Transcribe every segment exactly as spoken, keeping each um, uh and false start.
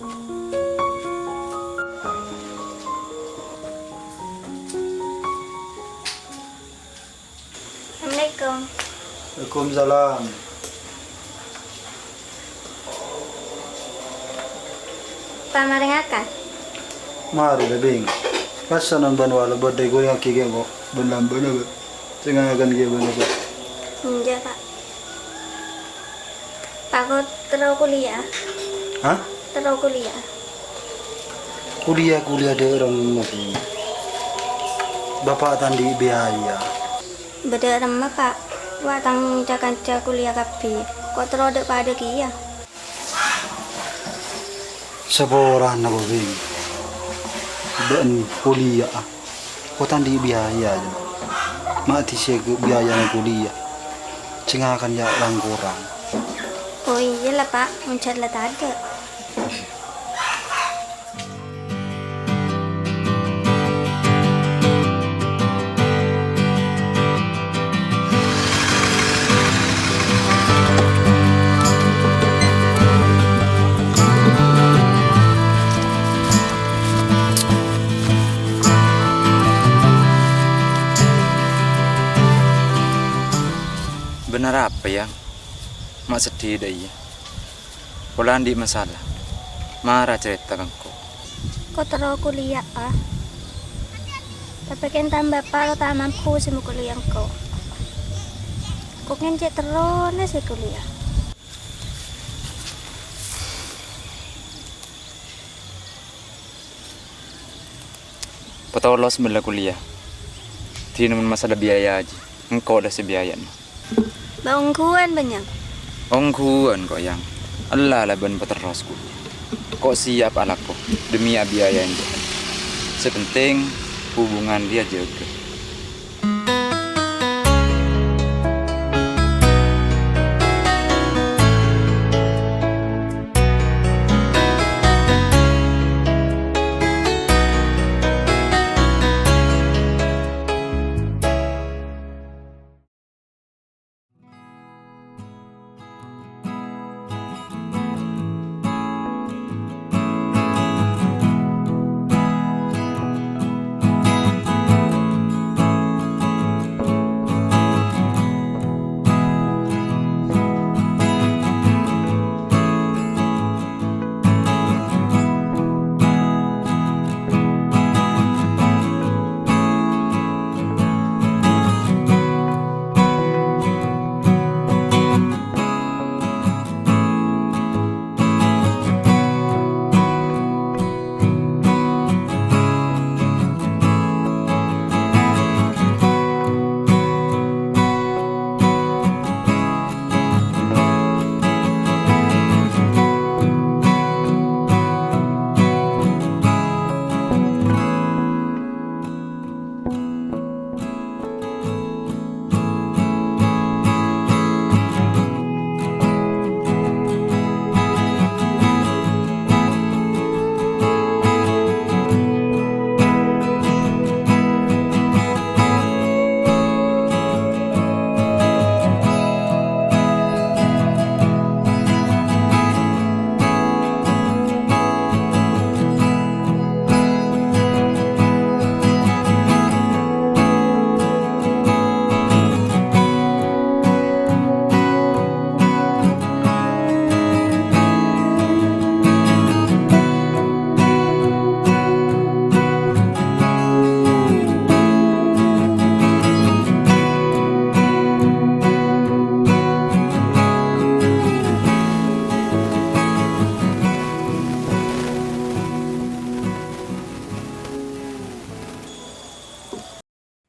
Assalamualaikum. Waalaikumsalam. Pa' marè ngakan? Marè la, Bhing. Pas sanan bân wala bâdâ èghulingngaghi kèng ko', bân lambâna, Bhing. Sè ngakan kèya bân apa? Enjâ', Pa'. Pa', ko' terro kuliah? Hah? Terro kuliah? Kuliah, kuliah dâ' remma, Bhing. Bapa' ta' andi' biaya. Bâdâ remma, Pa'. Wa' tang ca-kanca kuliah kabbhi. Ko' terro dâ'-padâ kèya. Saporana, Bhing. Bâ'na kuliah. Ko' ta' andi' biaya, jâ. Ma' dhisa biayana kuliah. Sè ngakan ya lang-korang. Oh iyâ la, Pa', mon jâ' la tadâ'. Bhender apa, Yang? Ma' seddi dâ' iyâ. Pola andi' masala. Mara carèta ka engko'. Ko' terro kuliah, Pa'. Tapè kèng tang bapa' lo ta' mampu sè mokollè engko'. Ko' kèng cè' terrona sè kuliah. Patolos mella kuliah. Dinah mon masala biaya ajiyâ, engko' la sè biayana. Bâ ongghuwân, bân, Yang? Ongghuwân, ko', Yang. Ella la bân paterros kuliah. Ko' siap alako demi abiaya'an bâ'na. Sè penting, hubungan rèya jâgâ.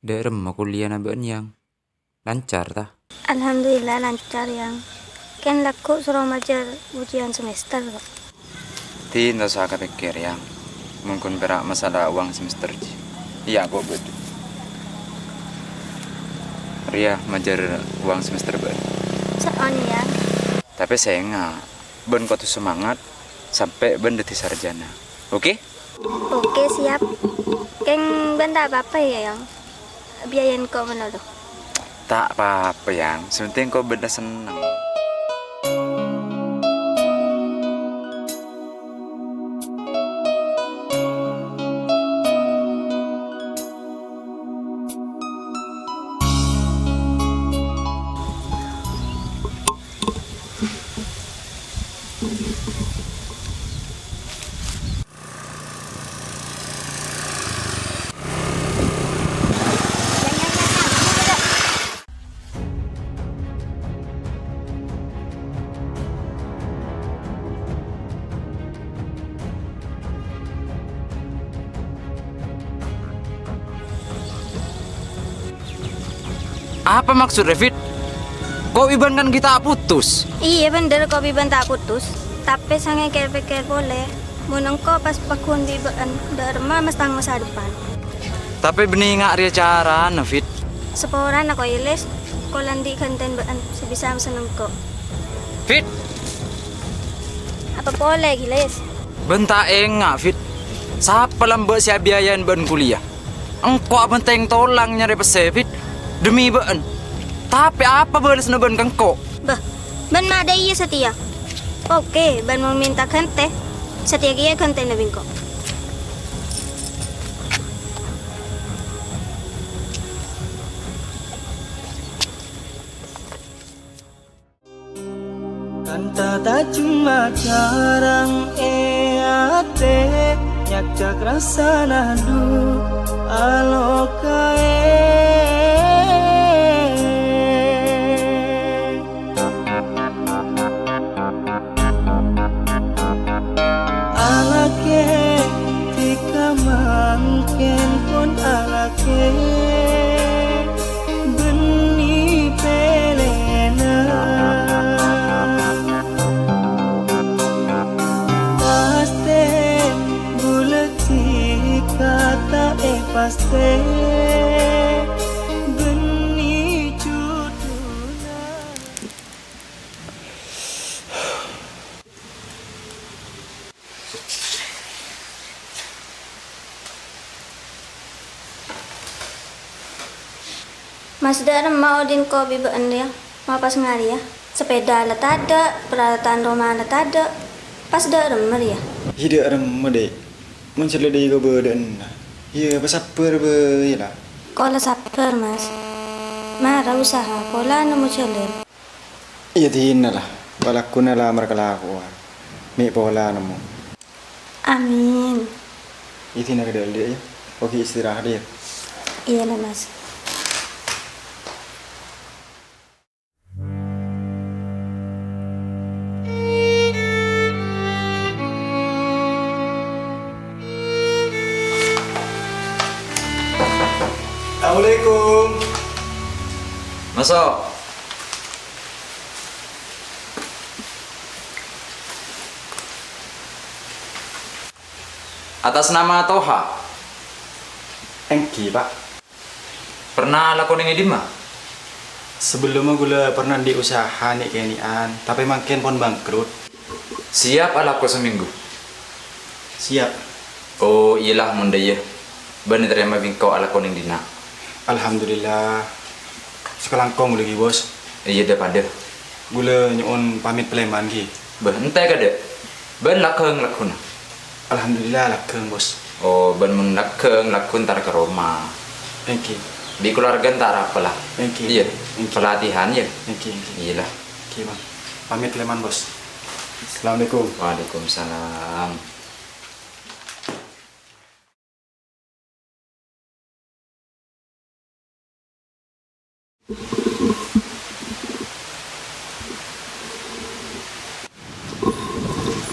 Dâ' remma kuliana bâ'na, Yang? Lancar, ta? Alhamdulillah, lancar, Yang. Kèng lagghu' soro majâr ujian semester, kok. Dhin, ta' osa kapèkkèr, Yang. Mongkon pèra' masala uwang semester, jiyâ. Iyâ, kok bâdâ. Rèya majâr uwang semester bâ'na. Saon, Yang. Tapè sènga', bâ'na kodhu semangat sampè' bâ'na dhâddhi sarjana. Oke? Oke, siap. Kèng bâ'na ta' apa-apa, yâ, Yang? Biaya'an ko' mano, lo? Ta' apa-apa, Yang. Sè penting ko' bâ'na senneng. Apa maksodda, Fit? Engko' bi' bâ'na kan ghi' ta' putus. Iyâ, bhender, engko' bi' bâ'na ta' putus. Tapè sangèng kèr-pèkkèr polè, mon engko' pas pagghun bi' bâ'na, dâ' remma mastè masa depan. Tapè bânnè nga' rèya carana, Fit. Saporana, ko', Lis. Ko' la andi' ghântèna bâ'na sè bisa mesen engko'. Fit! Apa polè, ghi, Lis? Bâ'na ta' enga', Fit. Sapa lambâ' sè abiayaèn bâ'na kuliah? Engko' abhânteng tolang nyarè pèssè, Fit, dhemmi bâ'na. Tapè apa bâlessanna bâ'na ka engko'? Bâh, bâ'na ma' dâ' iyâ satèya. Oke, bâ'na mon mènta ghântè, satèya kèya ghântèna bi' engko'. Kanta tajemma carang è atè, nyakcak rassana du alokaè. Alakè dhika mangkèn pon alakè. Bânnè pèlèna. Pastè bulâ dhika ta' èpastè. Bânnè juduna. Mas, dâ' remma odi' engko' bi' bâ'na rèya, ma' pas ngarèya. Sapèda la tadâ', paralatan roma la tadâ'. Pas dâ' remma rèya? Iyâ, dâ' remma, Dhi'. Mon sè la dhi' kabâdâ'ânna, iyâ, pasabbhâr bhâi, la. Ko' la sabbhâr, Mas. Mara usaha, pola nemmo jhâlân. Iyâ, dinah, la. Palagguna la markalakowan. Mè' pola nemmo. Amin. Iyâ, dinah, kadhâ' Dhi', yâ. Oke, istirahat, yâ. Iyâ, la, Mas. Assalamualaikum. Maso'. Atas nama Toha? Èngghi, Pak. Pernah alako neng è dimma? Sabellunna ghulâ pernah andi' usaha nè'-kènè'an, tapè mangkèn pon bangkrut. Siap alako samènggu? Siap. Oh, iyâlah mon dâ' iyâ. Bân ètarèma bi' engko' alako neng dinna'. Alhamdulillah. Sakalangkong ghulâ ghi, Bos. Iyâ, dâ' padâ. Ghulâ nyo'on pamèt palèman ghi. Bâh, ènta kadâ'. Bân laghâng lagghuna. Alhamdulillah, laghâng, Bos. Oh, bân mon laghâng, lagghu èntar ka roma. Èngghi. Bi' kalowarga èntar apa, la? Èngghi. Iyâ. Èngghi. Pelatihan, yâ? Èngghi, èngghi. Iyâlah. Èngghi, Bang. Pamèt lèman, Bos. Assalamualaikum. Waalaikumsalam.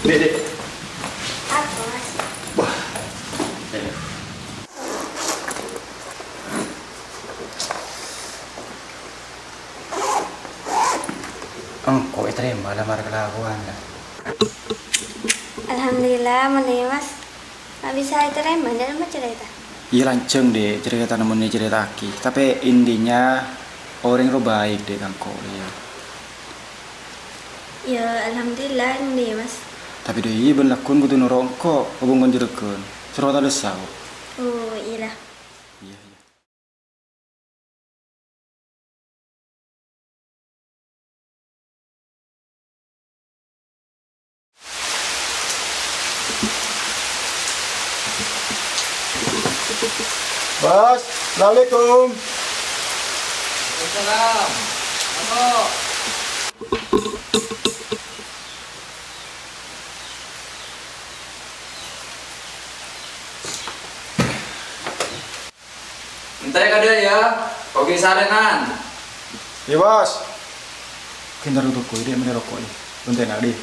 Dek, dek. Apa, Mas? Wah. Engko' ètarèma lamar kalakowan, la. Alhamdulillah, mon è, Mas. Ma' bisa ètarèma, dâ' remma carèta? Iyâ, lanjhâng, Dek, carètana mon ècarèta'aghi. Tapè intinya, orèng rowa baik, Dek, ka engko', iyâ. Iyâ, alhamdulillah, iyâ, Mas. Tapè, Dek, iyâ bân lagghun kodhu noro' engko', obung kon jurâghân. Soro tadhessa, kok. Oh, iyâlah. Iyâ, iyâ. Bos, assalamualaikum. Waalaikumsalam. Masuk. Èntarè kadâ', yâ. Oke, sarènan. Iyâ, Bos. Oke, èntarè toko, Dek, mèlè roko', yâ. Bântèna, Dek.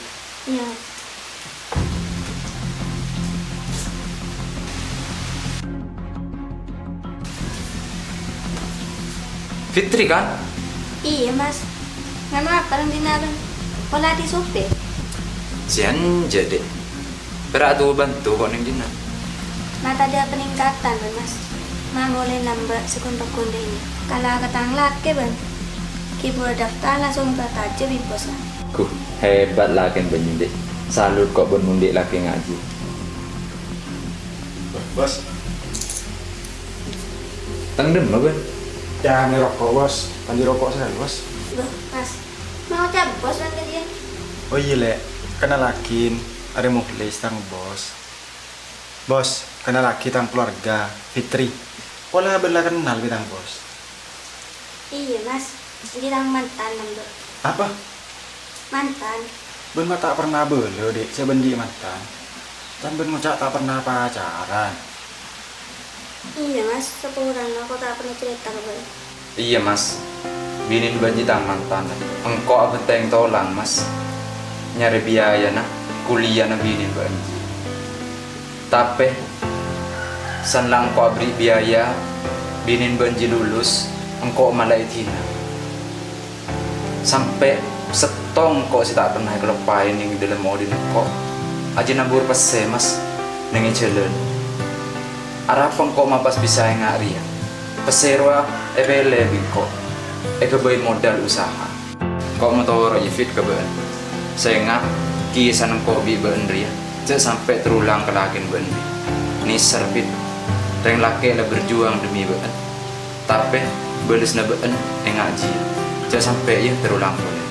Iyâ. Fitri, kan? Iyâ, Mas. Nganu apa neng dinna', bân? Pola dhisupè? Sè enjâ', Dek. Pèra' duwâ bânto ko' neng dinna'. Ma' tadâ' paningkatan, bân, Mas. Ma' molè nambâ sè ghun-pagghun dinna'. Kala ka tang lakè, bân. Ghi' buwâ daftar langsung èpatajâ bi' bos, bân. Ghu, hebat lakèn bâ'na, Dek. Salut ko' bân mon dhi' lakè ngajhi. Bos. Tang dimma, bân? Ca'na roko', Bos. Panji roko' sè, Bos. Loh, Mas. Ma' ngoca' bos, bân, ka jiyâ? Oh, iyâ, Lè'. Kennalaghi, arèya Mukhlis, tang bos. Bos, kennalaghi tang kalowarga, Fitri. Pola bâ'na la kennal bi' tang bos. Iyâ, Mas. Èngghi tang mantan, nambâ. Apa? Mantan. Bân ma' ta' pernah bâlâ, Dek, sè bân dhi' mantan. Can bân ngoca' ta' pernah pacaran. Iyâ, Mas, saporana engko' ta' pernah carèta ka bâ'na. Iyâ, Mas. Binèn bâ'na jiyâ tang mantan. Engko' abhenteng tolang, Mas. Nyarè biayana kuliahna binèn bâ'na jiyâ. Tapè, san la engko' aberri' biaya, binèn bâ'na jiyâ lulus, engko' mala èdina. Sampè' sèttong engko' sè ta' pernah èkaloppaè neng è dhâlem odhi'na engko'. Ajiyâ nabur pèssè, Mas, neng è jhâlân. Arapa engko' ma' pas bisa enga' rèya? Pèssè rowa èpèlè bi' engko', èghâbây modal usaha. Engko' matoro' jiyâ, Fit, ka bâ'na. Sènga', kèyasan engko' bi' bâ'na rèya jhâ' sampè' terulang ka lakèn bâ'na. Nèser, Fit. Rèng lakè' la berjuang demi bâ'na. Tapè, bâlessanna bâ'na enga' jiyâ. Jhâ' sampè' yâ terulang polè.